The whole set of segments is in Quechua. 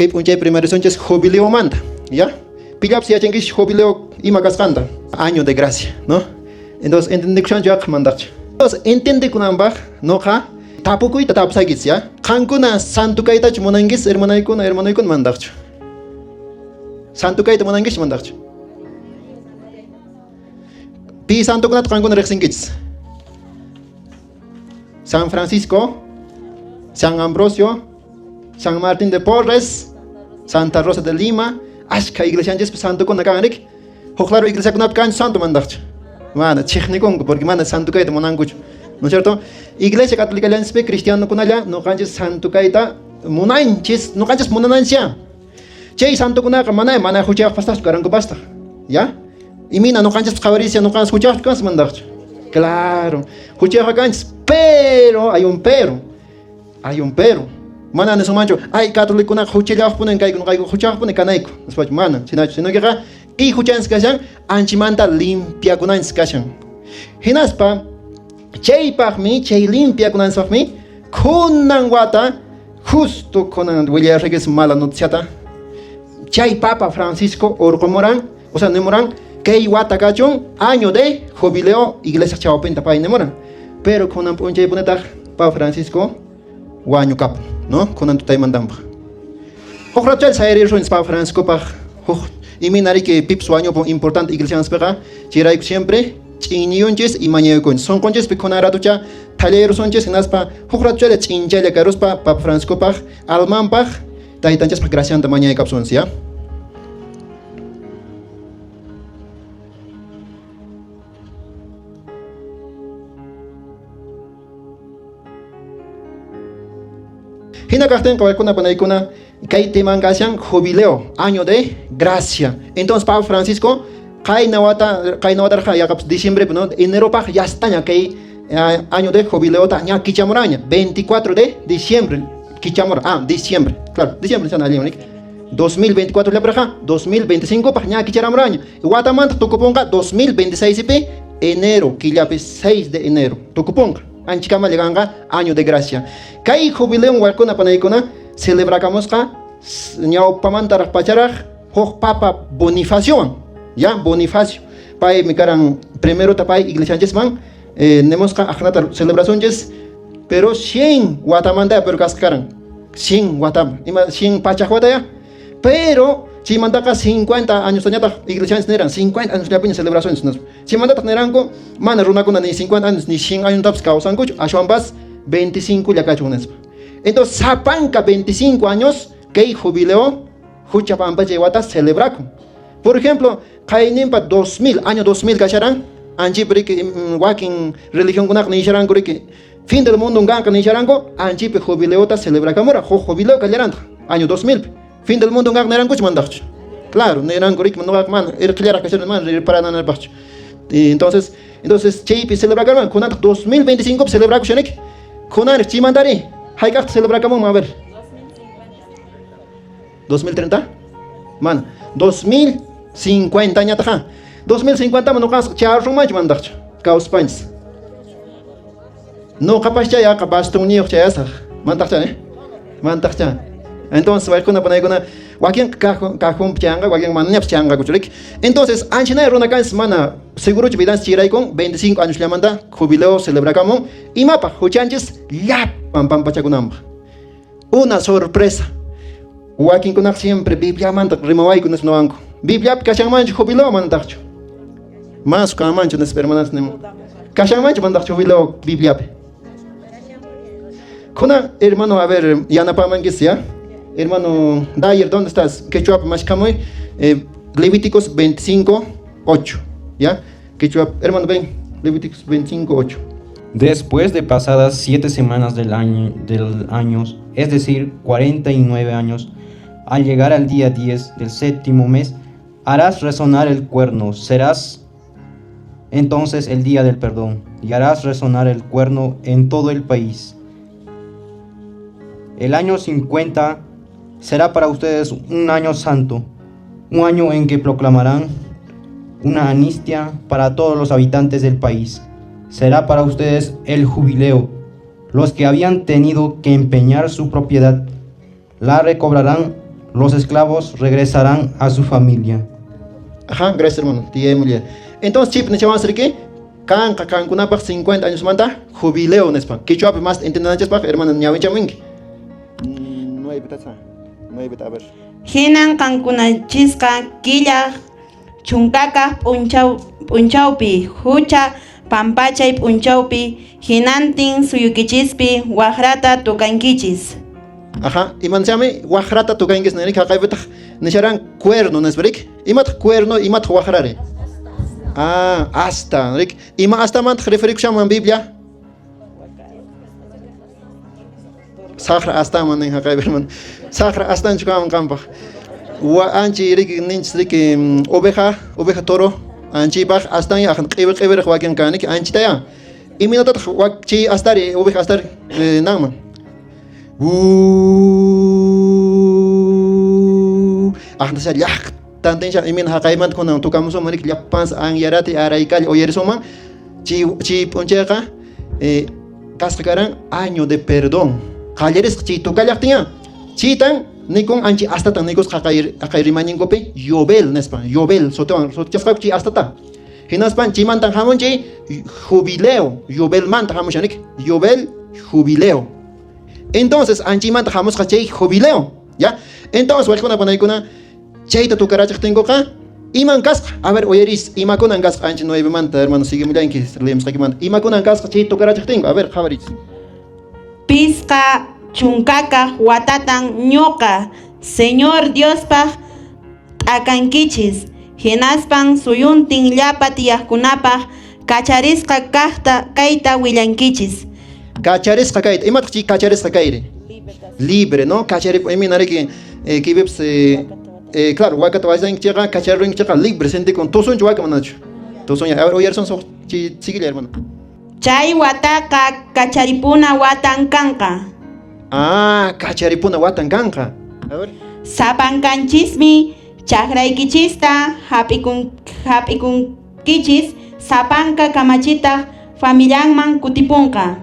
Kay p'unchaypi rimarisunchis jubileomanta, ya? Pillapis yachankichis jubileo ima kasqanta? Año de gracia, ¿no? Entonces, entendekushanchu yaqa mandaqchu? Entonces, entendekunanpaq noqa tapukuyta tapusaykichis, ya? Qankuna santo kaytachu munankichis, hermanaykuna, hermanoykuna mandaqchu? Santo kayta munankichis mandaqchu? Pi santokunata qankuna riqsinkichis? San Francisco, San Ambrosio, San Martín de Porres, Santa Rosa de Lima, ashka iglesianchispi santokuna kan riki. Huk lado iglesiakunapi kanchu santo mandaqchu? Mana, chiqnikunku porque mana santo kayta munankuchu. ¿No es cierto? Iglesia Católica llanchispi cristianokunalla noqanchis santo kayta munanchis, noqanchis munananchis. Chay santokunaqa mana mana huchayuqpastajchu karankupastaq. ¿Ya? Imina noqanchis qhawarisya noqanchis huchayuqchu kanchis mandaqchu? Claro, huchayuqqa kanchis, pero hay un pero. Hay un pero. Mana nisunmanchu, ay católicokunaqa huchallawaqpunin kayku, noqayku huchayuqpuni kanayku. Nispachu mana, sinachu, sino que kay huchanchis kashan, anchimanta limpiakunanchis kashan. Hinaspa chaypaqmi, chay limpiakunanchispaqmi kunan wata justo kunan willayarqaykis mala noticiata. Chay Papa Francisco urqumuran, o sea, nimuran kay wata kachun año de jubileo iglesia chawpinta pay nimuran. Pero kunan p'unchaypunitaq Papa Francisco wañukapun, ¿no? Kunan tutaymantampaq. Huk ratuchalla sayarirsunchis Papa Franciscopaq, huk imina riki pipas wañupun importante iglesianspiqa, chayrayku siempre ch'iñiyunchis y mañayukunchis. Sunqunchispi kunan ratucha thallayrusunchis hinaspa huk ratuchalla ch'inchalla karuspa Papa Franciscopaq almanpaq taytanchispaq gracianta mañaykapsunchis, ya? Hina kaqtinqa waykuna panaykuna kay teman kashan jubileo, año de gracia. Entonces Papa Francisco qayna wata qayna watarqa yaqapas diciembre, ¿no? Eneropaq ya estaña kay año de jubileota ña kichamuraña 24 de diciembre kichamura, diciembre, claro, diciembre sana allin 2024 llapraqa 2025 paq ña kicharamuraña. Watamanta tukupunqa 2026 pi enero killapi 6 de enero tukupunqa. Anchikama lleganqa año de gracia. Kay jubileo waykuna panaykuna celebrakamusqa ñawpamantaraq pacharaq huk Papa Bonifaciowan, ya Bonifacio. Paymi karan primerota pay iglesianchisman nemusqa aqnata celebracionchis, pero 100 watamanta pero kasqa karan 100 watam, ima 100 pachak wata ya. Pero chaymantaqa 50 años tañataq iglesianchis niran 50 años llapiña celebraciones nispa. Chaymantataq niranku mana runakuna ni 50 años ni 100 añotapas kawsankuchu, ashwanpas 25 lla kachun nispa. Entonces sapanka 25 años kay jubileo hucha pampachay wata celebrakun. Por ejemplo, qayninpa 2000, año 2000 kasharan, anchipi riki wakin religionkunaqa nisharanku riki fin del mundo nganqa nisharanku, anchipi jubileota celebrakamura, huk jubileo kallarantaq, año 2000 pi. Fin del mundo nganqa nirankuchu mandaqchu? Claro, niranku riki, noqaqa mana irqillaraq kasharan, mana riparananapaqchu. Entonces, chaypi celebrakarman, kunantaq 2025 pi celebrakushaniki. Kunanri chaymantari, hayk'aqta celebrakamunman, a ver. 2030? Mana, 2050 ñataqa. 2050 man noqanchis chayarunmanchu mandaqchu kawsaspanchis. Noqapas chayaqa bastunniyuq chayasaq. Mantaqcha, ¿eh? Mantaqcha. Entonces, waykuna panaykuna wakinqa cajón chayanqa, wakin manañapas chayanqakuchu riki. Entonces, anchinay runa kanchis mana segurochu vidanchis chiraykun 25 años llamanta jubileo celebrakamun imapaq huchanchis llapan pampachakunanpaq. Una sorpresa. Wakinkunaqa siempre Bibliamanta rimawayku nispa niwanku. Bibliapi kashanmanchu jubileo manataqchu? Mas kanmanchu nispa hermanas nimun. Kashanmanchu manataqchu jubileo Bibliapi? Kuna hermano, a ver, yanapamankichis ya. Hermano Dyer, ¿dónde estás? Quechuapi mashkamuy. Levíticos 25, 8. ¿Ya? Quechua, hermano, ven. Levíticos 25, 8. Después de pasadas 7 semanas del año, es decir, 49 años, al llegar al día 10 del séptimo mes, harás resonar el cuerno. Serás entonces el día del perdón, y harás resonar el cuerno en todo el país. El año 50 será para ustedes un año santo, un año en que proclamarán una amnistía para todos los habitantes del país. Será para ustedes el jubileo. Los que habían tenido que empeñar su propiedad la recobrarán Los esclavos regresarán a su familia. Ajá, gracias hermano. Entonces, chip nichawansriki, kanqa qankunapaq 50 añosmanta jubileo nispa. Quichuapi más entendananchispaq hermano ñawinchamunki. 9 tacha. 9 a ver. Hinan qankunanchisqa killa chunkakaq p'unchawpi hucha pampachay p'unchawpi hinantin suyukichispi waqrata tukankichis. Ajá, imanchami waqrata tukankichis nirik haqaypitaq nisharan cuerno nispa rik. Imataq cuerno, imataq waqrari? Ah, asta, rik. Ima astamantaq referikushanman Biblia? Saqra astaman nin haqaypi hermano. Saqra astanchu kanman qampaq. Wa anchi riki ninchis riki oveja, oveja toro anchipaq astan ya q'iwi q'iwiraq wakin kanik anchitaya. Imaynatataq wak chay astari oveja astari nanman? Aqnasha llaqtantinsha imayna haqaymanta kunan tukamusunman riki llapansi anyarati araykalla uyarisunman chay chay p'unchayqa kasqa karan año de perdón qallarisqa chay tukallaqtinya chaytan nikun anchi astatan nikusqa haqay haqay rimayninkupi Yobel nispa Yobel sutiwan sutichasqaku chay astata hinaspan chaymantan hamun chay jubileo Yobelmanta hamushan riki Yobel jubileo. Entonces anchimanta hamusqa chay jubileo, ¿ya? Entonces wallkuna panaykuna chayta tukarachiqtinkuqa iman kasqa? A ver, uyaris, imakunan kasqa anchi 9 manta, hermano, siguimullanki leemsqaykimanta. Imakunan kasqa chay tukarachiqtinku? A ver, qhawarich. Pisqa chunkakaq watatan ñuqa Señor Diospaq t'akankichis, hinaspan suyuntin llapa tiyaqkunapaq kacharisqa kaqta kayta willankichis. Kacharisqa kayta, imataq chay kacharisqa kayri? Libre, ¿no? Kacharip, imina riki, kaypipas claro, wakata wasankichikqa, kacharirunkichikqa libre sentikun. Tusunchu waka manachu? Tusunya. A ver, uyarisun suq chay siguilla, hermano. Chay wataqa kacharipuna watan kanqa. Ah, kacharipuna watan kanqa. A ver. Sapankanchismi chakraykichista hap'ikunkichis, sapanka kamachitaq familianman kutipunqa.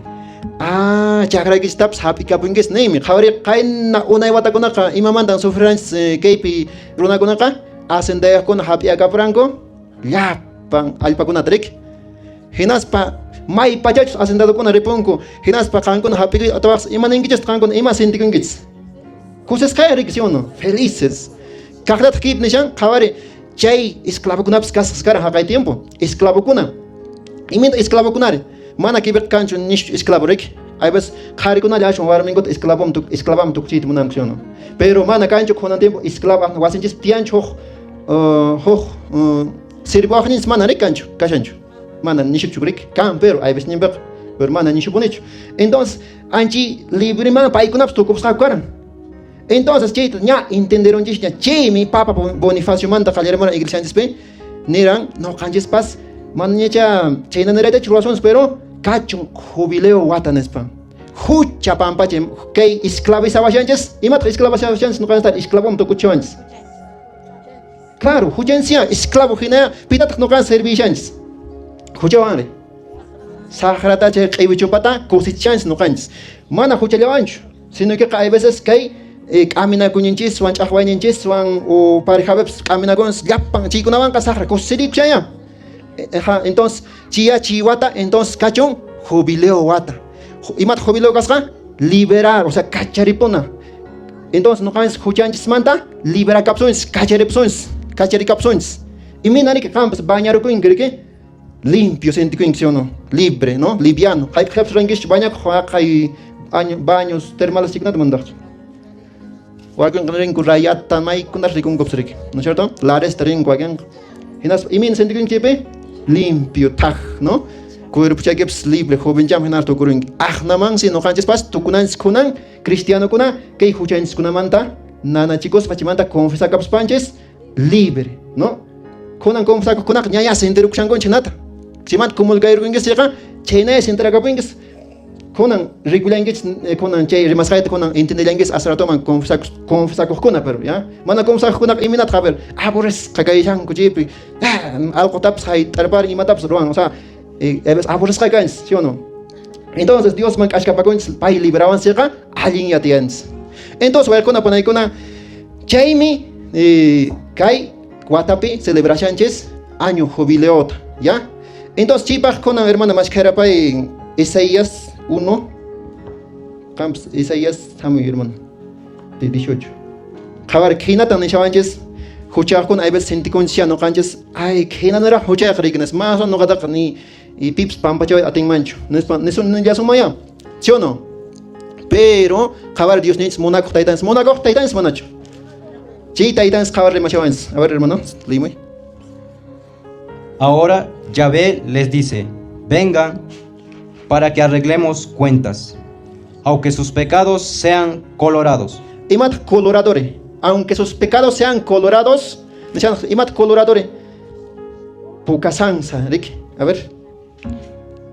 Ah, chakraykichistapas hap'ikapunkichis ninmi. Qhawari qayna unay watakunaqa imamantan sufriranchis kaypi runakunaqa hacendayuqkuna hap'iakapuranku llapan allpakunata riki. Hinaspa may pachachus hacendadokuna ripunku, hinaspa qankuna hap'ikuy atawaqsi ima ninkichis qankuna ima sintikunkichis? Kusisqaya riki, ¿sí o no? Felices. Kaqllataq kaypi nishan, qhawari chay esclavokunapas kasqas karan haqay tiempo. Esclavokuna. Imayna esclavokunari? Mana kaypiqa kanchu nishu esclavo riki. Hay veces qharikunalla ashwan warminkuta esclavom esclavam tukuchiyta munanku, ¿sí o no? Pero mana kanchu kunan tiempo esclavo wasinchis tiyanchu huk huk sirviwaqninchis mana riki kanchu, kashanchu. Mana nishuchu riki, kan pero hay veces ninpiqa, pero mana nishupunichu. Entonces, anchi libre mana paykunapas tukupusqaku karan. Entonces, chayta ña entenderunchisña, chaymi Papa Bonifaciomanta qallarimuran iglesianchispi, niran noqanchispas manañacha chayna niraytachu ruwasunchis, pero kachun jubileo wata nispa. Hucha pampachay kay esclavizawashanchis, imataq esclavizawashanchis noqanchista esclavom tukuchiwanchis. Claro, huchanchis esclavo hina pitataq noqanchis servishanchis. Huchawanri. Saqrata chay q'iwichupata kusichanchis noqanchis. Mana huchallawanchu, sino que hay veces kay k'aminakuñinchiswan ch'aqwayninchiswan o parejapipas k'aminakunchis llapan chaykunawanqa saqra kusirikushaña. Entonces chiya chiwata entonces kachun jubileo wata. Imataq jubileo kasqa? Liberar, o sea, kacharipuna. Entonces noqanchis huchanchismanta liberakapsunchis, kacharipsunchis, kacharikapsunchis. Imayna riki qampas bañarukunki riki? Limpio sentikunki, ¿sí o no? Libre, ¿no? Liviano. Haypaq rankichu bañakuq haqay baños termales chaykunata mandaqchu. Wakinqa rinku rayata maykunata rikunkupas riki, ¿no es cierto? Laresta rinku wakinqa. Hinaspa imayna sentikunki chaypi? Limpio, thaj, ¿no? Cuerpochaykipas libre, jovencham hinaraq tukurunki. Aqnamansi noqanchispas tukunanchis kunan cristianokuna kay huchanchiskunamanta nanachikuspa chaymanta confesakapuspanchis libre, ¿no? Kunan confesakuqkunaqa ña ya sentirukushankunchis hinata. Chaymanta comulgayrukunkichis chayqa chaynalla sintirakapunkichis. Kunan rikullankichis kunan chay rimasqayta kunan entendellankichis asratoman confesakuqkuna, pero ya mana confesakuqkunaqa imaynataq a ver aburrisqa kayshanku chaypi alqutapas hayt'arparin imatapas ruwan, o sea, aburrisqa kanchis, ¿sí o no? Entonces Diosman k'ashkapakunchis pay liberawanchikqa allinya tiyanchis. Entonces wayquna panaykuna Chaymi kay watapi celebrashanchis año jubileota, ¿ya? Entonces chaypaq kunan hermana mashkharapay Isaías 1, qampas Isaías hamuy hermano, de 18. Qhawar khinatan nishawanchis huchaqkuna hay veces sentikunchis ñuqanchis ay khinanaraq huchayaq rikinas más ñuqataqa ni y pipas pampachaway atinmanchu nispa nisumaya, ¿sí o no? Pero qhawar Diosninchis munakuq taytanchis, munakuq taytanchis manachu? Chay taytanchis qhawar rimashawanchis. A ver, hermano, leemuy. Ahora Yahvé les dice: vengan para que arreglemos cuentas, aunque sus pecados sean colorados. Imat coloradore, aunque sus pecados sean colorados, imat coloradore, pukasansa, Rick, a ver.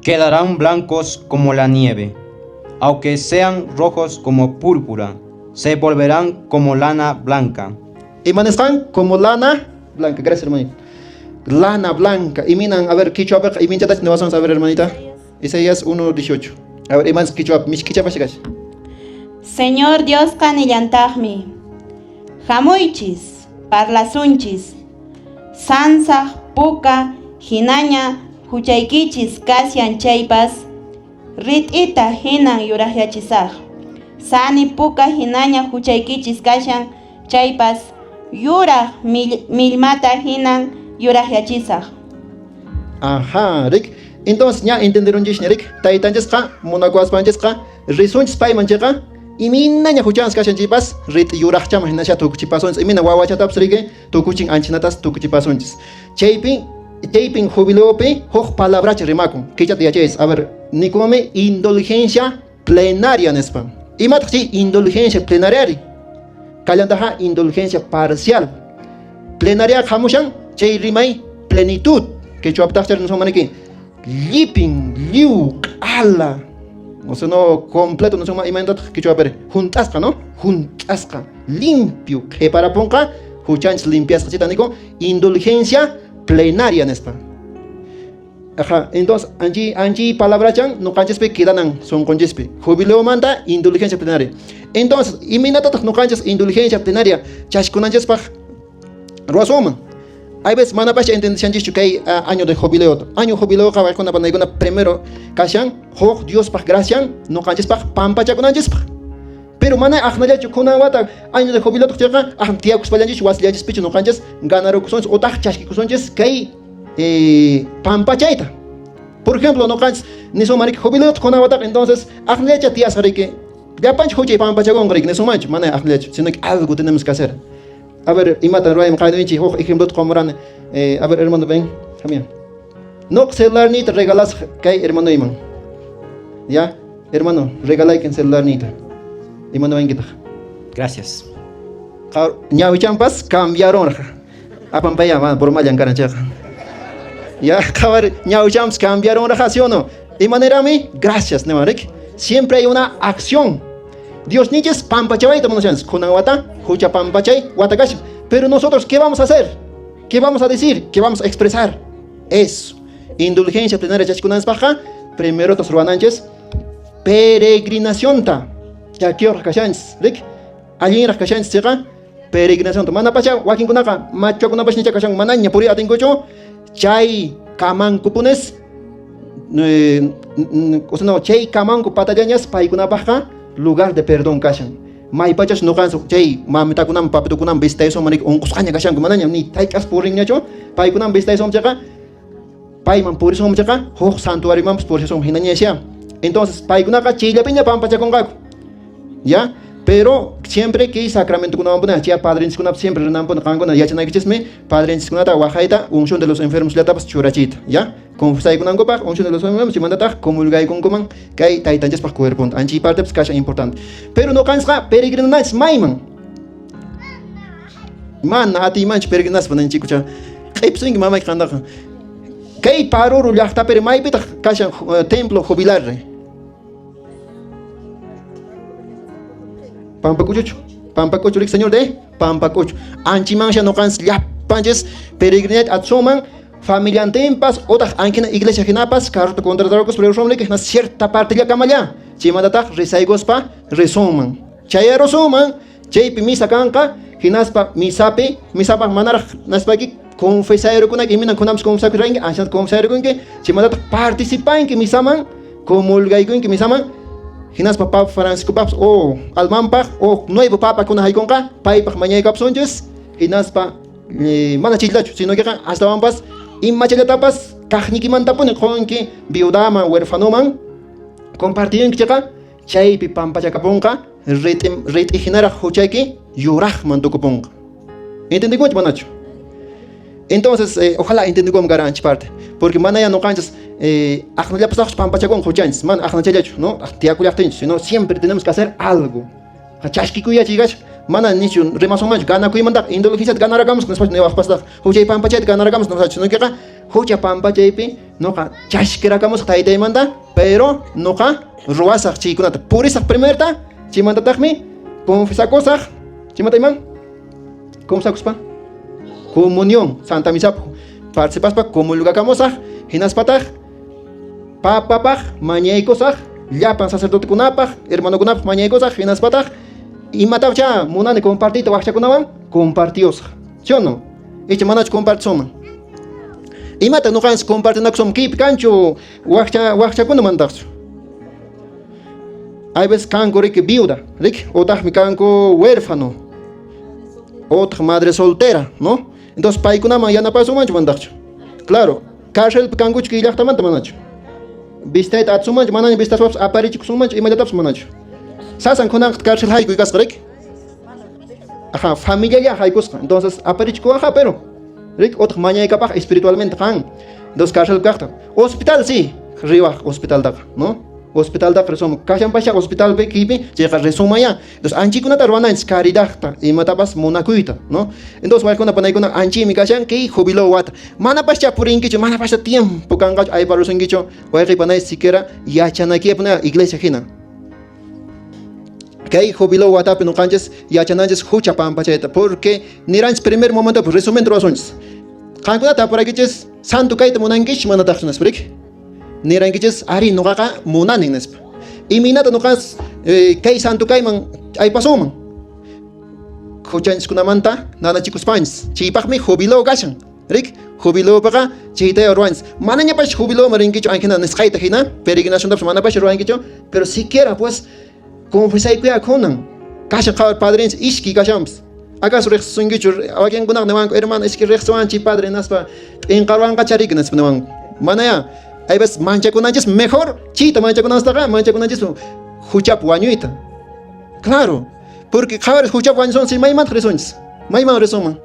Quedarán blancos como la nieve, aunque sean rojos como púrpura, se volverán como lana blanca. Imanesqan como lana blanca, gracias hermanito. Lana blanca, y minan, a ver, quichua, y minchata, no vas a ver, hermanita. Isaías 1:18. A ver, imans quichua, mish quichua pashigash. Señor Dios kanillantaqmi. Hamuychis, parlasunchis. Sansaq puka hinaña huchaykichis kashan chaypas, rit'ita hinan yuraqyachisaq. Sani puka hinaña huchaykichis kashan chaypas, yuraq millmata hinan yuraqyachisaq. Ajá, Rick. Entonces, ya entenderon Rick. Taytanchisqa, munakuwaspanchisqa, risunchis payman chayqa, iminaña huchanchis kashan chaypas, rit yuraqchaman hinasha tukuchipasunchis. Imina wawachatapas riki, tukuchin anchinatas tukuchipasunchis. Chaypin, chaypin jubileopi huk palabracha rimakun. Kichata yachayis. A ver, nikunmi indulgencia plenaria nispa. Imataq chay indulgencia plenaria? Kallantaqa indulgencia parcial. Plenaria hamushan chay rimay plenitud. Quechuaptaqchar nisunmaniki llipin, lliw, q'ala. O sea, no completo, no son imaynataq quechuapiri. Hunt'asqa, ¿no? Hunt'asqa, limpio. Qhiparapunqa huchanchis limpiasqa chayta niku indulgencia plenaria nispa. Ajá, entonces anchi anchi palabrachan ñuqanchispi quedanan sunqunchispi. Jubileomanta indulgencia plenaria. Entonces, imaynatataq ñuqanchis indulgencia plenaria chashkunanchispaq ruwasunman? Hay veces manapascha entendishanchischu kay año de jubileo. Año jubileo qawaykuna panaykuna primero kashan huk Diospaq gracian ñuqanchispaq pampachakunanchispaq. Pero mana aqnallachu kunan wata año de jubileo chayqa aqn tiyakuspallanchis wasillanchispichu ñuqanchis ganarukusunchis utaq chashkikusunchis kay pampachayta. Por ejemplo, ñuqanchis nisunman jubileo kunan wataqa entonces aqnallacha tiyasqa riki llapanchik huchay pampachakunqa riki nisunmanchu mana aqnallachu, sino que algo tenemos que hacer. A ver, imata ruwayman qaynuychik huk ejemplota qumurani. A ver, hermano, ven, come. No celular nita regalasaq kay hermanoyman. Ya, hermano, regalaykin celular nita. Imanawankitaq? Gracias. Ñawichampas cambiaron. Apampaya, mana bromallan karan chayqa. Ya, qhawar ñawichampas cambiaron, ¿sí o no? Imanirami? Gracias, niwan, Rick. Siempre hay una acción. Dios niches pampachawayta munashanchis. Kunan wata, hucha pampachay, wata kashan. Pero nosotros, ¿qué vamos a hacer? ¿Qué vamos a decir? ¿Qué vamos a expresar? Eso. Indulgencia plenaria chashkunanchis primero tos ruwananchis peregrinación ta. Chakiyoraq kashanchis, Rick. Allinraq kashanchis chayqa peregrinación ta. Mana pacha wakinkunaqa machuakunapash nicha kashan manaña puriy atinkuchu chay kamankupunes, o sea, no, chay kamanku patallañas paykunapaqqa lugar de perdón kashan. Maypachas ñuqanchis chay mamitakunaman papitukunaman visitaysunman riki unqusqaña kashanku manaña ni hayk'as purinñachu paykunaman visitaysunman chayqa payman purisunman chayqa huk santuariomanpas purisunman hinaña. Entonces paykunaqa chayllapiña pampachakunqaku. ¿Ya? Pero siempre que sacramentokunawan chay padrinchiskunapas siempre rinanpuni qankuna yachanaykichismi padrinchiskunata waqayta unción de los enfermos llatapas churachiyta, ¿ya? Confesaykunankupaq unción de los enfermos chaymantataq comulgaykunkuman kay taytanchispaq cuerponta. Anchi partepas kashan importante. Pero ñuqanchisqa peregrinanchis mayman. Mana atiymanchu peregrinaspa ninchikucha. Q'ipsunki mamayki qantaqa. Kay Paruro llaqtapiri maypitaq kashan templo jubilar. Pampacuchuchu, Pampacuchu, Rick, señor de Pampacuchu. Anchimansha ñuqanchis llapanchis peregrinat atsuman familiantinpas otaq ankina iglesia hinapas carrota contratarkus pero rumlik hina cierta parte llakamalla. Chaymantataq rizaykuspa risunman. Chayarusunman, chaypi misa kanqa. Hinaspa misapi, misapaq manaraq naspayki confesayrukunayki, imaynan kunanpas confesakuranki, anchata confesayrukunki, chaymantataq participanki misaman, comulgaykunki misaman, hinaspa Papa Franciscopaqpas o almanpaq o nuevo papakuna haykunqa, paypaq mañaykapsunchis, hinaspa mana chayllachu, sino que astawanpas imachallatapas kaqnikimantapuni qunki viudaman, huerfanoman compartiyunki chayqa, chaypi pampachakapunqa, rit'i hinaraq huchayki yuraqman tukupunqa. ¿Entendikunchu manachu? Entonces, ojalá entendikuam karan ancha parte, porque mana ya nuqanchis aqnallapasaqchu pampachakunqa huchanchis, mana aqnachallachu, ¿no? Tiyakullaqtinchis, sino siempre tenemos que hacer algo. Chashkikuyachiy mana nichu rimasunmanchu ganakuymantaqa indulgenciata ganarakamusqa nispachu niwaqpastaqa huchay pampachayta ganarakamusqa nispachu, sino queqa hucha pampachaypi nuqa chashkirakamusqa taytaymanta, pero nuqa ruwasaq chaykunata, purisaq primerta, chaymantataqmi confesakusaq, chaymanta iman confesakuspa comunión Santa Misapaq participaspa comulgakamusaq, hinaspataq papapaq mañaykusaq, llapan sacerdotekunapaq, hermanokunapaq mañaykusaq, hinaspataq imatacha munani compartiyta wakchakunawan compartiyusaq. ¿Sí o no? Icha manachu compartisunman? Imata nuqanchis compartinakusun kaypi kanchu wakchakuna mantaqchu? Hay veces kanku riki viuda, riki, otaqmi kanku huérfano, otaq madre soltera, ¿no? Entonces paykunaman yanapasunmanchu mantaqchu? Claro, cárcelpi kankuchu kay llaqtamanta manachu? Vistayta atisunmanchu, manaña vistaspapas aparichikusunmanchu, imallatapas manachu? Sasan kunanqa cárcel haykuy kasqa, riki? Ajá, familialla haykusqa. Entonces aparichikuwaqa, pero riki, otaq mañaykapaq espiritualmente qan. Entonces cárcel kaqta. Hospital sí, riwaq hospitaltaqa, ¿no? Hospitaltaqa resuma. Kashanpasha hospitalpi kaypi chayqa resumaya. Entonces anchikunata ruwananchis caridadta, imatapas munakuyta, ¿no? Entonces waykuna panaykuna anchimi kashan kay jubileo wata. Manapascha purinkichu, manapascha tiempo kanqachu ayparusunkichu, wayqi panay siquiera yachanakiyapuna iglesia hina. Kay jubileo watapi nuqanchis yachananchis hucha pampachayta, porque niranchis primer momento resumen ruwasunchis. Qankunata tapuraykichis santo kayta munankichis manataqchu nispa, riki? Nirankichis ari nuqaqa munani nispa. Imaynata nuqas kay santo kayman aypasunman? Huchanchiskunamanta nanachikuspanchis. Chaypaqmi jubileo kashan. Rik, jubileopiqa chayta ruwanchis. Manañapash jubileoman rinkichu anjina nisqayta hina, peregrinaciontapas manapash ruwankichu, pero siquiera pues confesaykuya kunan. Kashan qhawar padrenchis ishki kashanpas. ¿Acaso riqsisunkichu? Wakinkunaqa niwanku, hermano, ishki riqsiwanchik padre naspa p'inqarwanqacha riki nispa niwanku. Manaya, hay veces manchakunanchis mejor chayta manchakunanchiktaqa manchakunanchis huchap wañuyta. Claro, porque qhawaris huchap wañusunchis maymantaq risunchis? Mayman risunman?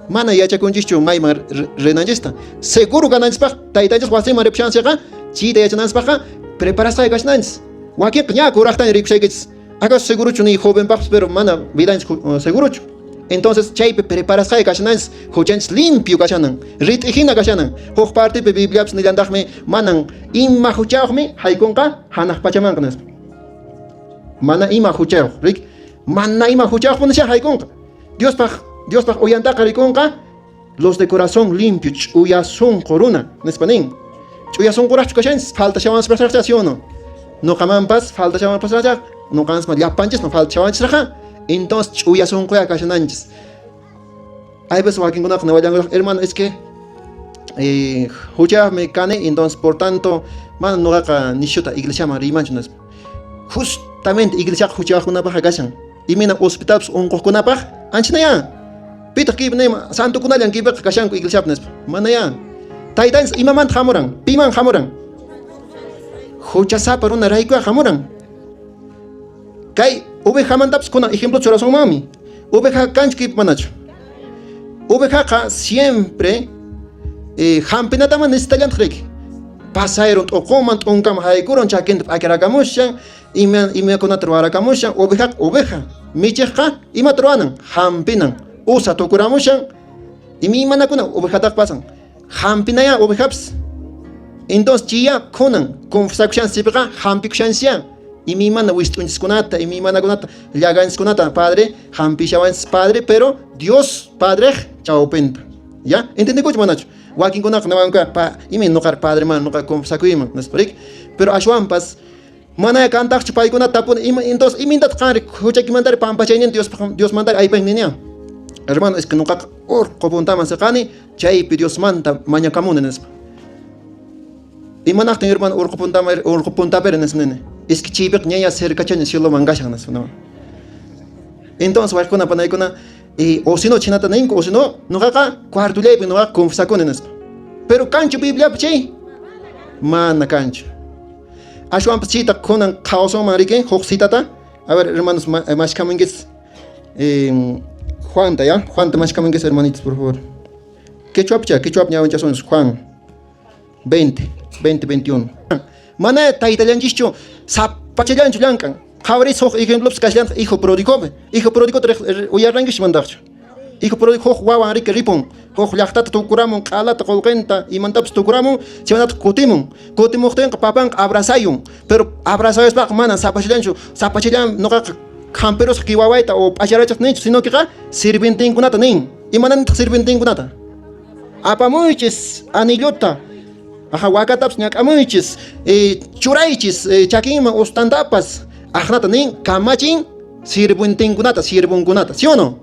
Mana yachakunchischu mayman rinanchista. Seguro kananchispaq taytanchis wasiman ripushanchikqa chayta yachananchispaqqa preparasqa kashananchis. Wakinqa ña kuraqtaña rikushaykichis. Acaso segurochu ni jovenpaqpas, pero mana vidanchis segurochu. Entonces chaypi preparasqa kashananchis, huchanchis limpio kashanan, rit'i hina kashanan. Huk partipi Bibliapas nillantaqmi manan ima huchayuqmi haykunqa hanaq pachamanqa nispa. Mana ima huchayuq, rik? Mana ima huchayuqpunisha haykunqa. Diospaq uyantaqa rikunqa los de corazón limpio, ch'uya sunqu runa nispa nin. Ch'uya sunquraqchu kashanchis, faltashawanchispasraqcha, ¿sí o no? Nuqamanpas faltashawanchispasraqcha, nuqanchisman llapanchisman faltashawanchisraqqa. Entonces ch'uya sunquya kashananchis. Hay veces wakinkunaqa niwallankuraq, hermano, es que huchayuqmi kani, entonces por tanto mana nuqaqa nishuta iglesiaman riymanchu nispa. Justamente iglesiaqa huchayuqkunapaqqa kashan. Imayna hospitalpas unquqkunapaq anchinaya. Pitaq kaypi niyman santokunallan kaypiqa kashanku iglesiapi nispa. Manaya. Taytanchis imamanta hamuran? Piman hamuran? Huchasapa runa raykuya hamuran. Kay ovejamantapas kunan ejemplo churasunmanmi. Oveja kanchu kaypi manachu? Ovejaqa siempre hampinataman necesitallantaq riki. Pasayrun t'uquman t'unkaman haykurun chakinta p'akirakamushan, imakunata ruwarakamushan, ovejaqa oveja. Michiqqa imata ruwanan? Hampinan. Usa tukuramushan, imaymanakuna ovejataqa pasan. Hampinaya ovejapas. Entonces chiya kunan confesakushanchikpiqa hampikushanchikya. Imaymana wist'unchiskunata, imaymanakunata, llaganchiskunata padre hampishawanchis padre, pero Dios padreq chawpinta. ¿Ya? ¿Entendikuchu manachu? Wakinkunaqa niwanku pa imay nuqar padre man nuqa confesakuyman nispa rik. Pero ashwanpas manaya kantaqchu paykunata tapuni ima entonces imintataq qanri huchaykimantari pampachayninta Diospaq Diosmantari aypan ninya. Hermano, es que nuqaqa urqu puntaman siqani, chaypi Diosmanta mañakamuni nispa. Imanaqtin hermano urqu puntaman urqu puntapiri nispa nini. Es que chaypiqa ñaya cercachaña cieloman kashan nispa. No. Entonces wayqikuna panaykuna, o si no chinata ninku, o si no nuqaqa cuartollaypi nuqaqa confesakuni nispa. Pero kanchu Bibliapi chay? Mana kanchu. Ashwanpas chayta kunan qhawasunman riki huk citata. A ver, hermanos, mashkamunkichis. Juanta, ¿ya? Juanta mashkamunkichis, hermanitos, por favor. Quechuapicha, quechuapi ñawinchasunchis, Juan 20, 20, 21. Mana taytallanchischu sapachallanchu llank'an. Qhawaris huk ejemplopas kashallantaq hijo pródigopi. Hijo pródigota uyarrankichis mandaqchu. Hijo pródigo huk wawan riki ripun. Huk llaqtata tukuramun, q'alata, qullqinta, imantapas tukuramun, chaymantataq kutimun. Kutimuqtinqa papanqa abrazayun. Pero abrazayuspaqa mana sapachallanchu, sapachallan nuqaqa hampirusqa kay wawayta o p'acharachaq ninchu, sino queqa sirvientenkunata nin. Imananitaq sirvientenkunata? Apamuychis anillota, aja wakatapas ñak'amuychis, churaychis chakinman ustantapas. Aqnata nin kamachin sirvientenkunata, siervonkunata, ¿sí o no?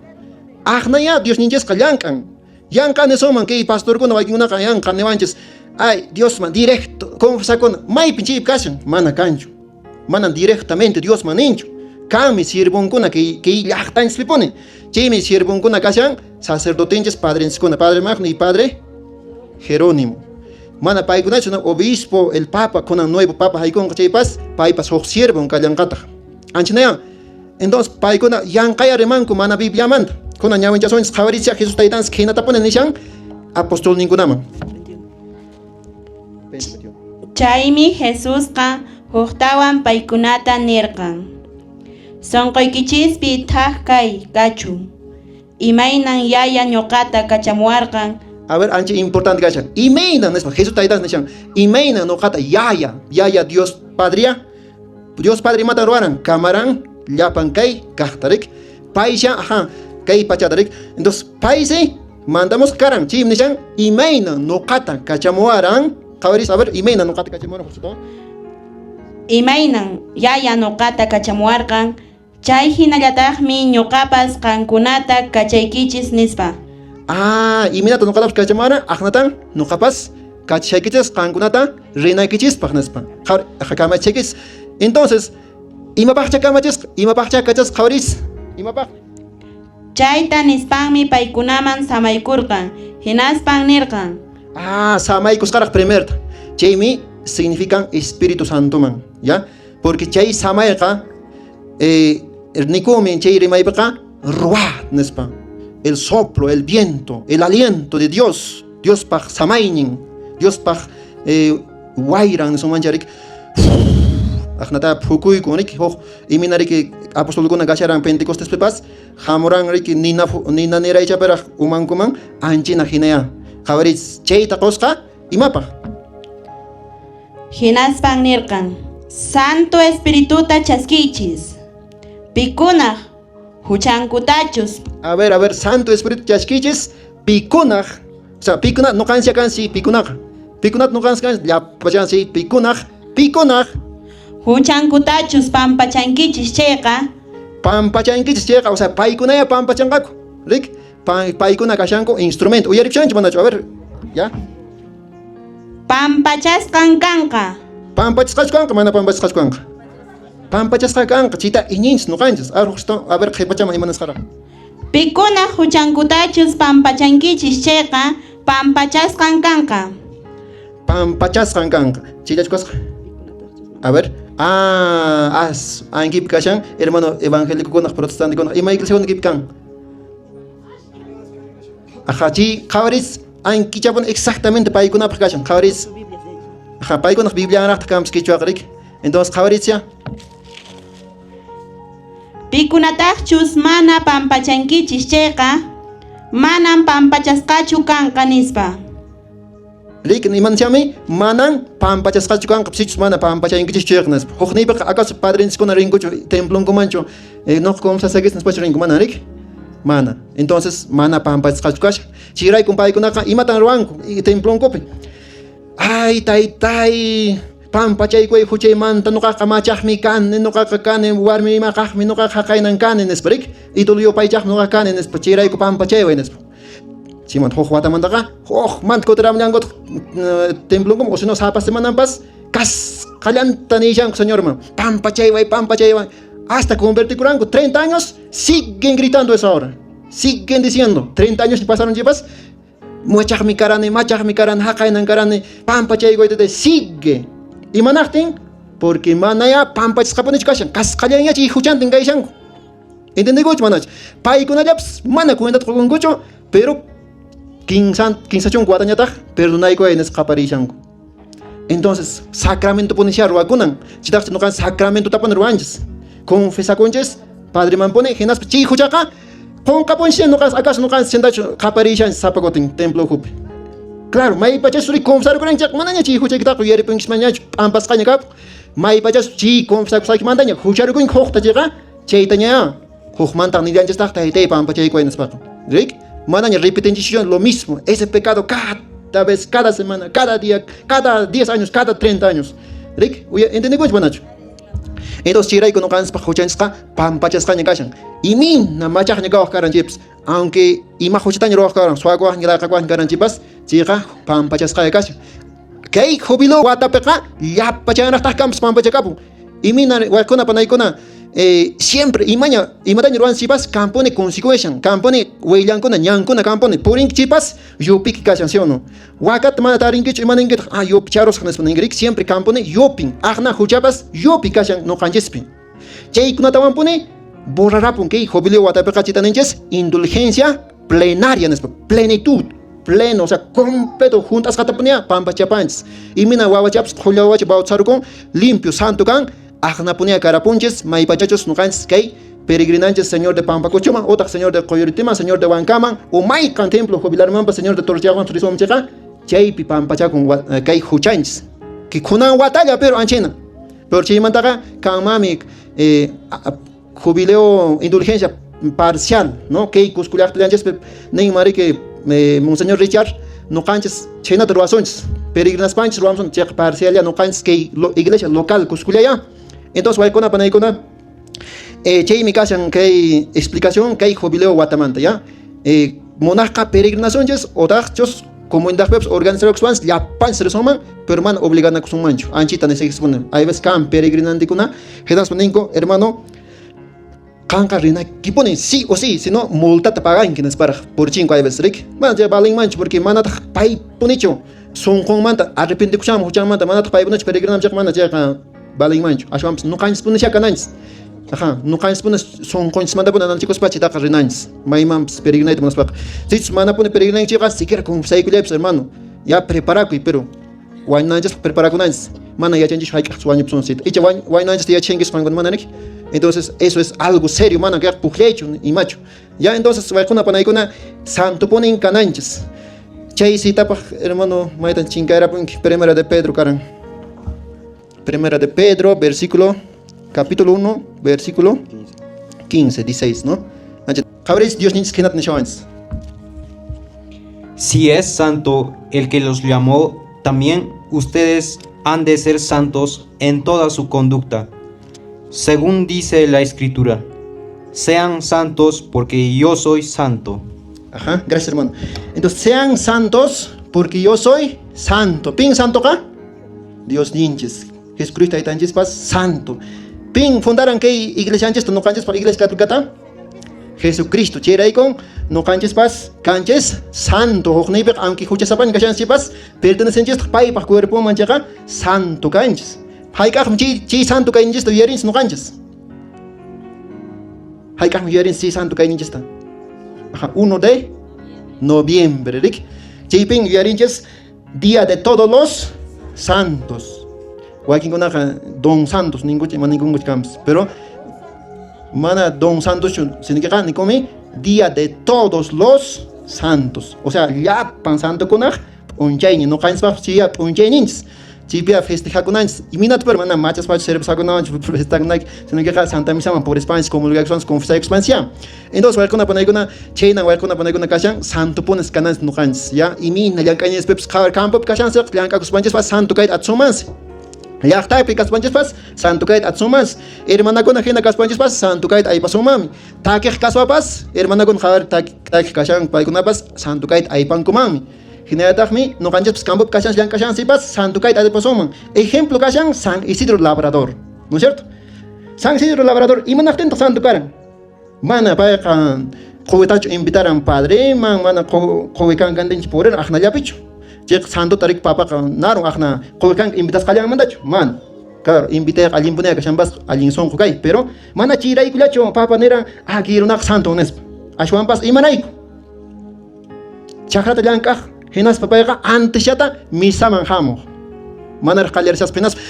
Aqnaya Diosninchisqa llank'an. Yanqa nisunman kay pastorkuna wakinkunaqa yanqa niwanchis, ay Diosman directo confesakuna, maypin chaypi kashan? Mana kanchu. Manan directamente Diosman ninchu. Kanmi siervonkuna kay llaqtanchispipuni. Chaymi siervonkuna kashan sacerdotenchis padrenchiskuna, Padre Magno y Padre Jerónimo. Mana paykunachu, no, obispo, el papa, kunan nuevo papa haykunqa chaypas, paypas huk siervon kallanqataq. Anchanaya. Entonces paykuna yanqaya rimanku mana Bibliamanta. Kunan ñawinchasunchis qhawarichis Jesús taytanchis khaynatapuni nishan apostolninkunaman. Chaymi Jesusqa huktawan paykunata nirqan: Sunquykichispi thak kay kachun, imaynan Yaya ñuqata kachamuwarqan. A ver, ancha importante kashan. Imaynan nispa Jesús taytanchis nishan, imaynan ñuqata Yaya, Yaya Dios Padre, Dios Padre imata ruwaran, kamaran llapan kay kaqta rik. Paysha, aja, kay pachata rik. Entonces, paysi mandamos karan, chaymi nishan, imaynan ñuqata kachamuwaran. Qhawaris, a ver, imaynan ñuqata kachamuwaran, Josito. Imaynan Yaya ñuqata kachamuwarqan, chay hinallataqmi ñuqapas qankunata kachaykichis nispa. Ah, imaynata ñuqatapas kachamuwaran, aqnatan ñuqapas kachashaykichis qankunata rinaykichispaq nispa. Kamachaykichis. Entonces, imapaqcha kamachisqa, imapaqcha kachasqa qhawaris, imapaq? Chayta nispanmi paykunaman samaykurqan, hinaspan nirqan. Ah, samaykusqaraq primerta. Chaymi significan Espíritu Santoman, ¿ya? Porque chay samayqa nikumi chay rimaypiqa ruah nispa. El soplo, el viento, el aliento de Dios, Diospaq samaynin, Diospaq wayran nisunmancharik. Aqnata phukuykun riki huk imina riki apostolkuna kasharan Pentecostespipas hamuran riki nina nina niraychaparaq umankuman anchina hinaya. Qhawaris chayta qusqa imapaq? Hinaspan nirqan: Santo Espirituta chaskiychis. Pikunaq huchankutachus. A ver, Santo Espíritu chaskiychis pikunaq, o sea, pikunaq nuqanchis kansi pikunaqa. Pikunaq nuqanchis kansi llapachansi pikunaq, pikunaq huchankutachus pampachankichis chayqa. Pampachankichis chayqa, o sea, paykunaya pampachanqaku. Rik, paykuna kashanku instrumento. Uyaripshanchu manachu? A ver, ya. Pampachasqan kanqa. Pampachasqachu kanqa, mana pampachasqachu kanqa. Pampachasqa kanqa, chayta iñinchis nuqanchis. A ver, justo, a ver, qhipachaman imanasqaraq. Pikunaq huchankutachus pampachankichis chayqa, pampachasqan kanqa. Pampachasqan kanqa. Chayllachu kasqa? A ver, as ankipi kashan, hermano evangélicokunaq, protestantekunaq, ima iglesiakuna kipi kan? Aja, chay qhawaris ankichapun exactamente paykunapaq kashan, qhawaris. Aja, paykunaq Biblianraqtaq kanpas quechuaqa riki. Entonces qhawaris ya. Pikunataqchus mana pampachankichis chayqa, manan pampachasqachu kanqa nispa. Rik imanchami manan pampachasqachu kanqa, sichus mana pampachankichis chayqa nispa. Hukniypiqa acaso padrenchiskuna rinkuchu templonkumanchu, nuqa confesasakis nispachu rinku, mana rik? Mana. Entonces mana pampachasqachu kashan. Chayraykun paykunaqa imatan ruwanku templonkupi? Ay, taytay, Pampachaykuway huchaymanta, nuqaqa machaqmi kani, nuqaqa kani warmi maqaqmi, nuqaqa haqaynan kani nispa, rik? Ídolo yupaychaqmi nuqaqa kani nispa, chayrayku pampachayway nispa. Chaymanta huk watamantaqa hukmanta kutiramullankutaq templonkuman, o sino sapa semananpas kasqallanta nishanku Señorman, pampachayway, pampachayway, hasta convertikuranku. 30 años siguen gritando eso ahora, siguen diciendo, 30 años pasaron chaypas, machaqmi karani, machaqmi karani, haqaynan karani, pampachayway, taytay, sigue. Imanaqtin? Porque manaya pampachisqapunichu kashan, kasqallanña chay huchantin kayshanku. Entendikuchu manachu? Paykunallapas mana cuentata qokunkuchu, pero kinsa chunka watañataq perdonaykuway nispa qaparishanku. Entonces, sacramento punisha ruwakunan. Chitaqchi nuqan sacramento tapuni ruwanchis. Confesakunchis, padreman puni, hinaspa chay huchaqa qonqapunchis nuqan, acaso nuqan sintachu qaparishanchis sapa kutin templo ukhupi. Claro, maypachas suri confesarukuranchik, manaña chay huchaykitaqa yuyaripunkismanñachu, p'ampasqaña kapun. Maypachas chay confesakusqaykimantaña hucharukunki huqta chayqa, chaytaña hukmantaq nillanchistaq taytay pampachaykuway nispaqa. Rik? Manaña repetinchischu lo mismo, ese pecado cada vez, cada semana, cada día, cada 10 años, cada 30 años. Rik? Entendikunchis manachu? Entonces chayrayku nuqanchispaq huchanchisqa pampachasqaña kashan. Imina machaqña kawaq karanchikpas, aunque ima huchataña ruwaq karan, suwakuwaqña, layqakuwaqña karanchikpas, chayqa pampachasqaña kashan. Kay jubileo watapiqa llapachanraqtaq kanpas pampachakapun. Imina waqkuna panaykuna siempre imaña imataña ruwanchipas kampuni consecuencia, kampuni willankuna ñankuna kampuni purinkichipas yupiki kashan, ¿sí o no? Wakata mana tarinkichu ima ninkitaq, ah yupi charusaq nispa ninkirik, siempre kampuni yupin, aqna huchapas yupi kashan nuqanchispi. Chaykunatawanpuni borrarapun kay jubileo watapiqa chita ninchis indulgencia plenaria nispa, plenitud, pleno, o sea, completo hunt'asqatapunia pampachapanchis. Imina wawachapas qhulla wawacha bautizarukun, limpio, santo kan, aqnapunia karapunchis, maypachachus nuqanchis kay peregrinanchis Señor de Pampacuchuman, utaq Señor de Qoyuritiman, Señor de Huancaman, o mayqan templo jubilarmanpas Señor de Torchawan risumchiqa, chaypi pampachakun kay huchanchis. Ki kunan watalla pero anchina. Pero chaymantaqa kanmanmi jubileo indulgencia parcial, ¿no? Kay Cusco llaqtallanchispi nin mariki Monseñor Richard, nuqanchis chhaynata ruwasunchis, peregrinaspanchis ruwasun chayqa parcial ya nuqanchis kay iglesia local Cuscollaya. Entonces waykuna panaykuna chaymi kashan kay explicación kay jubileo watamanta, ya. Munaqqa peregrinasunchis otaqchus comunidadpipas organizarkuspanchis llapanchis risunman, pero mana obliganakusunmanchu, anchita necesitakuna. Hay veces kan peregrinantikuna, hinaspa ninku, hermano, qanqa rinakipuni sí o sí, sino multata paganki nisparaq purchinku hay veces, rik? Mana chay valinmanchu porque manataq paypunichu sunqunmanta arrepentikushanman huchanmanta, manataq paypunichu peregrinanchikqa mana chayqa valinmanchu. Ashwanpas nuqanchispunishá kananchis. Ajá, nuqanchispuni sunqunchismantapuni ananchikuspa chaytaqa rinanchis. Maymanpas peregrinayta munaspaqa. Sichus manapuni peregrinanchikqa siquiera confesaykullaypas, hermano. Ya preparakuy, pero wañunanchispaq preparakunanchis. Mana yachanchischu hayk'aqchus wañupusunchis. Icha wañunanchista yachashankichis qankuna mana niki. Entonces, eso es algo serio, mana kayqa pukllaychu imachu. Ya entonces, waykuna panaykuna santopunin kananchis. Chay citapaq, hermano, maytan chinkayrapunki. Primera de Pedro karan. Primera de Pedro, versículo, capítulo 1, versículo 15, 16, ¿no? Qhawaris Dios ninchis khinata nishawanchis. Si es santo el que los llamó, también ustedes han de ser santos en toda su conducta. Según dice la Escritura, sean santos porque yo soy santo. Ajá, gracias hermano. Entonces, sean santos porque yo soy santo. ¿Pin santo ka? Dios ninchis. Jesucristo taytanchispas santo. Pin fundaran kay iglesia anchista nuqanchispa iglesia católica? Jesucristo. Chayraykun nuqanchispas kanchis santo. Hukniypiqa aunque huchasapaña kashanchikpas pertenecenchistaq paypaq cuerponman chayqa santo kanchis. Hayk'aqmi chay santo kayninchista yuyarinchis nuqanchis? Hayk'aqmi yuyarinchis chay santo kayninchista? Ajá, 1 de noviembre, rik? Chaypin yuyarinchis Día de Todos los Santos. Wakinkunaqa Don Santos ninkuchi, ima ninkunkuchi kanpas, pero mana Don Santoschu, sino que nikumi Día de Todos los Santos. O sea, llapan santokunaq p'unchaynin, nuqanchispaqpas chayya p'unchayninchis. Chaypiqa festejakunanchis. Imaynata pero mana machaspachu cervezakunawanchu festejakunayki, sino que Santa Misaman purispanchis, comulgakuspanchis, confesaykuspanchis ya. Entonces, waykuna panaykuna, chaynan waykuna panaykuna kashan, santopunis kananchis nuqanchis, ya. Imayna llank'ayninchispipas qhawar campopi kashanchis, llank'akuspanchispas santo kayta atisunmansi. Llaqtapi kaspanchispas santo kayta atisunmansi. Hermanakuna hina kaspanchispas santo kayta aypasunmanmi. Takiq kaspapas hermanakuna qhawari takiq kashan paykunapas santo kayta aypankumanmi. Hinallataqmi ñuqanchispas campopi kashanchis llank'ashansipas santo kayta atipasunman. Ejemplo kashan San Isidro Labrador. ¿No es cierto? San Isidro Labrador imanaqtintaq santo karan? Mana payqa quwitachu invitaran padreman, mana quwi kankantinchu puriran aqnallapichu. Chayqa santota rik papaqa narun aqna quwi kanka invitasqallanmantachu, mana. Claro, invitayqa allinpuniqa kashanpas allin sunqu kay, pero mana chayraykullachu papa niran, ah, kay runaqa santo nispa. Ashwanpas imarayku? Chakrata llank'aq hinaspa payqa antesllata misaman hamuq. Manaraq qallarishaspa hinaspa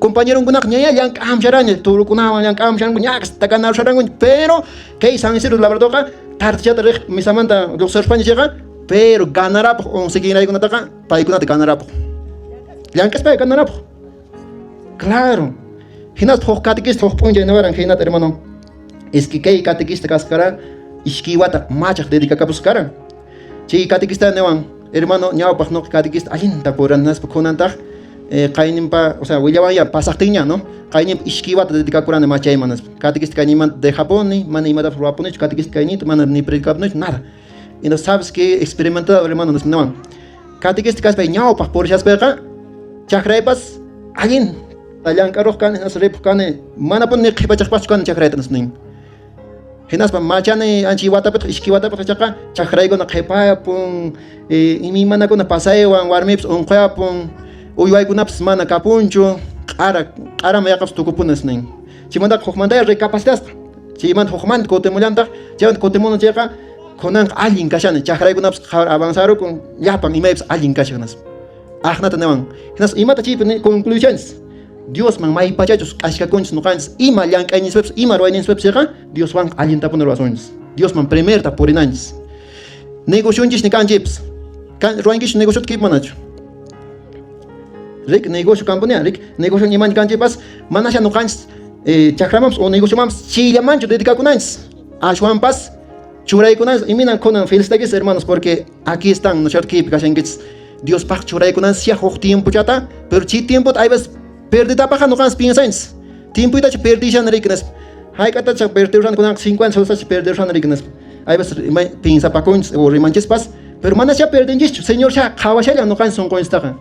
compañeronkunaqa ña llank'amsharaña, turukunawan llank'amsharanku, ña takanarusharanku, pero kay San Isidro Labradorqa tardechata riq misamanta lluqsiruspaña chayqa, pero ganarapaq 11 kinraykunataqa paykunata ganarapaq. Llank'aspa ganarapaq. Claro. Hinaspa huk catequista huk p'unchay niwaran hinata hermano. Es que kay catequista kasqara iskay wata machaq dedicakapusqa karan. Chay catequista niwan, hermano, ñawpaq nuqa catequista allinta puran hinaspa kunantaq qayninpa, o sea, willawan ya pasaqtinña, ¿no? Qayninpa iskay wata dedicakurani machayman nispa. Catequista kaynimanta dejapuni, mana imatapas ruwapunichu, catequista kaynita, mana ni predicapunichu, nada. Entonces, ¿sabes qué? Experimentado, hermano, nispa niwan. Catequista kaspay ñawpaq purishaspaqa chakraypas allin llank'aruq kani, hinaspa ripuq kani, manapuni ni qhipachaqpaschu kani chakrayta nispa nin. Hinaspa machani anchay watapitaq iskay watapitaq ichaqa chakraykuna qhipapun, imaymanakuna pasaywan, warmipas unquyapun, uywaykunapas mana kapunchu, q'ara q'araman yaqapas tukupun nispa nin. Chaymantaqa hukmantaya recapacitasqa. Chaymanta hukmanta kutimullantaq, chaymanta kutimuni chayqa kunanqa allin kashani, chakraykunapas avanzarukun, llapan imaypas allin kashan nispa. Aqnata niwan. Hinaspa imata chaypi concluyanchis? Diosman maypachachus k'ashkakunchis ñuqanchis ima llank'ayninchikpipas ima ruwayninchikpipas chayqa Dioswanqa allintapuni ruwasunchis. Diosman primerta purinanchis. Negocionchisni kanchikpas. Ruwankichu negociota kaypi manachu? Rik negocio kampunia, rik negocio imaña kanchikpas manasha ñuqanchis chakramanpas o negociomanpas chayllamanchu dedicakunanchis. Ashwanpas churaykunanchis iminan kunan felicitaykis hermanos porque aquí están, ¿no es cierto? Kaypi kashankichis. Diospaq churaykunanchis huk tiempochata, pero chay tiempota hay veces perditapaqa ñuqanchis piensanchis. Tiempoytachu perdishani rik nispa. Hayk'atacha perdirusani kunanqa 50 solestachu perdirusani rik nispa. Hay veces pensapakunchis o rimanchispas, pero manasya perdinchischu. Señor sha qhawashallan ñuqanchis sunqunchistaqa.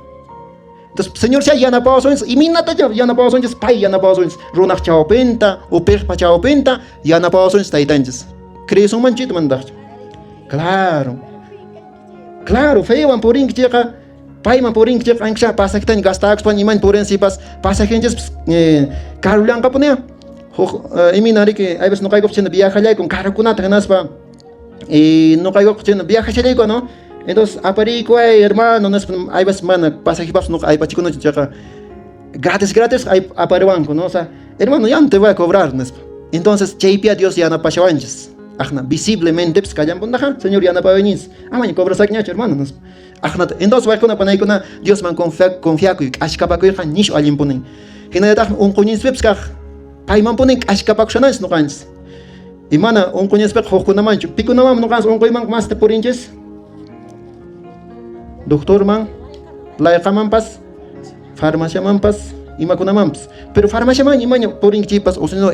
Entonces, Señor sha yanapawasunchis, imaynatacha yanapawasunchis, pay yanapawasunchis, runaq chawpinta, upiqpa chawpinta yanapawasunchis taytanchis. Creesunman chayta manataqchu. Claro. Claro, fewan purinki chayqa, payman purinki chayqa, ankasha pasajitaña gastakuspa imaña purinsipas, pasajenchispas karullanqapuniya. Huk imayna riki, hay veces ñuqaykupas chayna viajallaykun karukunata hinaspa ñuqaykuqa chayna viajashallayku, ¿no? Entonces, apariykuway, hermano, nispa, hay veces mana pasajepapas ñuqa aypachikunachu chayqa gratis gratis apariwanku, ¿no? O sea, hermano, ya no te voy a cobrar, nispa. Entonces, chaypiya Dios yanapashawanchis. Aqna visiblemente pues kallanpuntaqa, Señor yanapawañinchis. Amaña cobrasakñachu, hermano, nispa. Aqnata. Entonces, waykuna panaykuna Diosman confiakuy, k'ashkapakuyqa nishu allinpunin. Hinallataqmi unquyninchispipas kaq paymanpunin k'ashkapakushananchis ñuqanchis. Y mana unquyninchispiqa hukkunamanchu. Pikunamanmi ñuqanchis unquymanqa masta purinchis? Doctorman, layqamanpas, farmaciamanpas, imakunamanpas. Pero farmaciaman imaña purinkichikpas, o si no,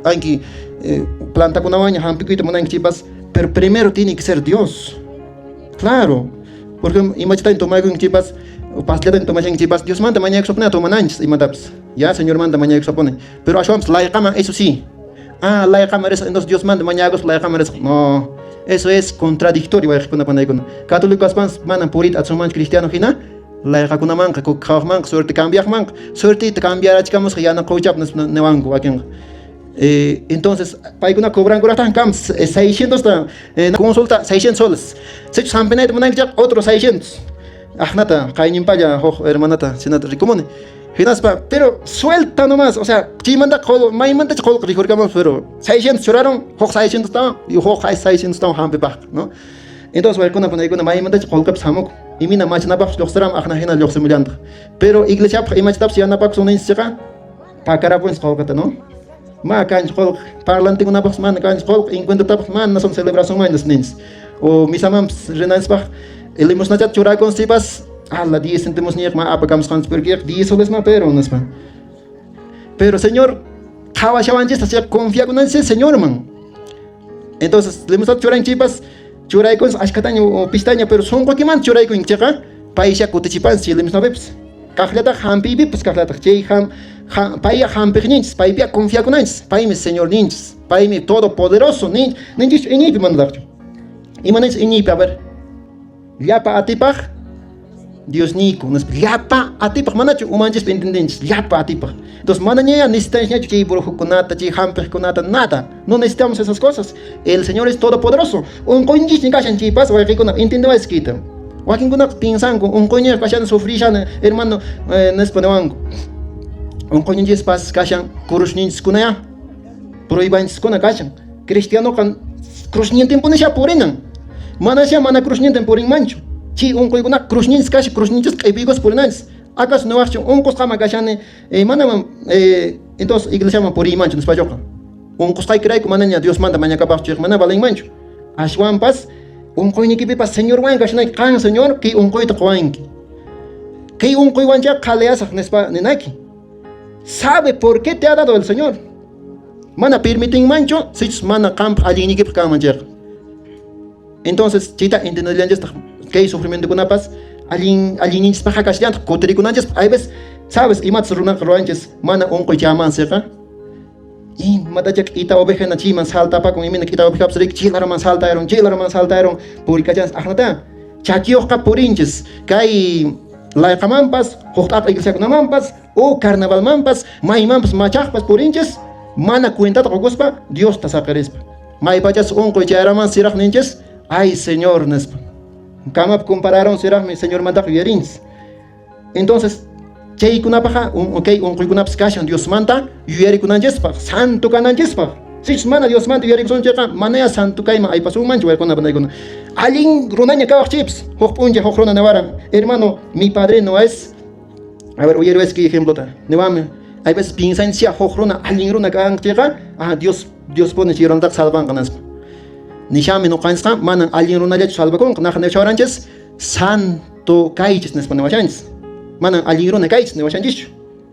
anki plantakunawanña hampikuyta munankichikpas, pero primero tiene que ser Dios. Claro, porque imachataña tomaykunkichikpas, pastillataña tomashankichikpas, Diosmanta mañakusapuni tomananchis imatapas. Ya, Señormanta mañakusapuni. Pero ashwanpas layqaman, eso sí. Ah, layqaman risaq, entonces Diosmanta mañakuspa layqaman risaq. No, eso es contradictorio, wayqikuna panaykuna. Católico kaspanpas manam puriyta atisunmanchu cristiano hina, layqakunamanqa, qhawaqmanqa, suerte cambiaqmanqa, suertita cambiarachikamusqa yana quchap nispa niwanku wakinqa. Entonces, paykuna cobrankuraqtaq kam 600 ta consulta 600 soles. Sichus hampinayta munanki chayqa otro 600. Aqnata qayninpalla huk hermanata chinata rikumuni. Hinaspa, pero suelta nomás, o sea, chaymanta maymantacha qullqi rikurkamun, pero 600 churarun, huk 600 tawan y huk 600 tawan hampipaqqa, ¿no? Entonces, waykuna panaykuna maymantacha qullqipas hamukun. Imina machanapaqpas lluqsiram, aqna hina lluqsimullantaq. Pero iglesiapaq imachatapas yanapakusun ninchikqa, pakarapunchis qullqita, ¿no? Ma kanchis qullqi, parlantikunapaqpas mana kanchis qullqi, encuentrotapaq mana son celebración ninchis. O misamanpas rinanchispaq limosnachata churakunsipas. Ala 10 centimos niyqa apakamusqanchis porque 10 soles ma pero nispa. Pero Señor qhawashawanchista chayqa confiakunanchis Señorman. Entonces limosnata churanchikpas churaykunchis ashkhataña o pishtaña pero sunquykimanta churaykunki chayqa paysha kutichipanchis chay limosnapipas. Kaqllataq hampiypipas kaqllataq chay payya hampiqninchis, paypiya confiakunanchis, paymi Señorninchis, paymi todopoderoso ninchischu iñiypi manataqchu. Ima ninchis iñiypi a ver. Llapa atipaq Diosniyku nispa llapa atipaq manachu umanchispi entendenchis llapa atipaq. Entonces manaña necesitanchikñachu chay brujukunata, chay hampiqkunata, nada. No necesitamos esas cosas. El Señor es todopoderoso. Unquyninchis kashan chaypas wayqiykuna entendewanchis kayta. Wakinkunaqa piensanku unquyniyoq kashan sufrishani hermano nispa niwanku. Unquyninchispas kashan cruzninchikkunaya pruebanchiskuna kashan. Cristianoqa cruznintinpunisha purinan. Manasha mana cruznintin purinmanchu. Chay unquykunaqa cruzninchis kashan, cruzninchis q'ipiykuspa purinanchis. Acaso niwaqchu unqusqama kashani manaman entonces iglesiaman puriymanchu nispachuqa. Unqusqaykirayku manaña Diosmanta mañakapaqchu mana valinmanchu. Ashwanpas unquynikipipas Señorwan kashanayki qan Señor kay unquyta quwanki. Kay unquywanchá qhaliyasaq nispa ninayki. Sabe por qué te ha dado el Señor. Mana permitinmanchu sichus mana qampaq allinniykipaq kanman chayqa. Entonces chayta entendellanchistaq kay sufrimientokunapas allin allinninchispaqqa kashallantaq kutirikunanchispaq. Hay veces sabes imatas runaqa ruwanchis mana unquy chayamansiqa imatacha k'ita oveja hina chayman saltapakun imina k'ita ovejapas riki chaylaruman saltayrun chaylaruman saltayrun purikachanchis aqnata chakiyuqqa purinchis kay layqamanpas huk t'aqa iglesiakunamanpas o carnavalmanpas maymanpas machaqpas purinchis mana cuentata qukuspa Diosta saqirispa. Maypachas unquy chayaraman siraq ninchis ay Señor nispa. Kamapi compararon siraqmi Señormantaqa yuyarinchis. Entonces chaykunapaqqa kay unquykunapas kashan Diosmanta yuyarikunanchispaq, santo kananchispaq. Sichus mana Diosmanta yuyarikusunchikqa manaya santo kayman aypasunmanchu waykuna panaykuna. Allin runaña kawaq chaypas huk p'unchay huk runa niwaran, hermano, mi padrino es a ver uyariwayki ejemplota. Niwanmi, hay veces piensanchis huk runa allin runa kanqa chayqa, ah Dios Diospuni chay runataqa salvanqa nispa. Nishanmi ñuqanchisqa manan allin runallachu salvakunqa, naqa niwachawaranchis santo kaychis nispa niwashanchis. Manan allin runa kaychis niwashanchischu.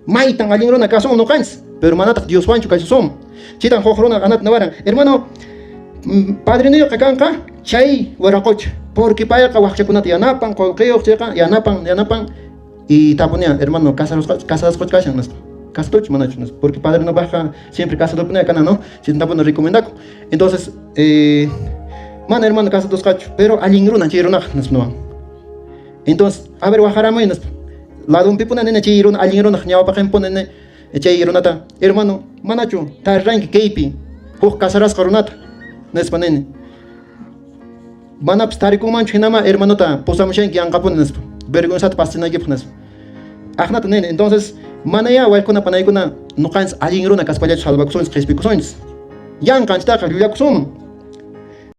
Maytan allin runa kasun ñuqanchis, pero manataq Dioswanchu kaysusun. Chaytan huk runa qanata niwaran, hermano, padrinuyqa kanqa chay wiraqocha, porque payqa waqchakunata yanapan, qullqiyuq chayqa yanapan, yanapan. Y tapunian, hermano, casarusqachu kashan nispa. Casadochu manachu nispa, porque padrinopaqqa siempre casadopuna kana, ¿no? Chaytan tapuni recomendakun. Entonces, mana hermano casadosqachu, pero allin runa chay runaqa nispa niwan. Entonces, a ver waqaramuy nispa. Ladunpipuna nini chay runa allin runaq ñawpaqinpuni nini chay runata, hermano, manachu tariranki kaypi huk casarasqa runata nispa nini. Manapas tarikunmanchu hinama hermanota pusamushanki yanqapuni nispa. Vergüenzata pasachinaykipaq nispa. Aqnata nini, entonces manayá waykuna panaykuna ñuqanchis allin runa kaspallachu salvakusunchis qhispikusunchis. Yanqanchitaqa llullakusunman.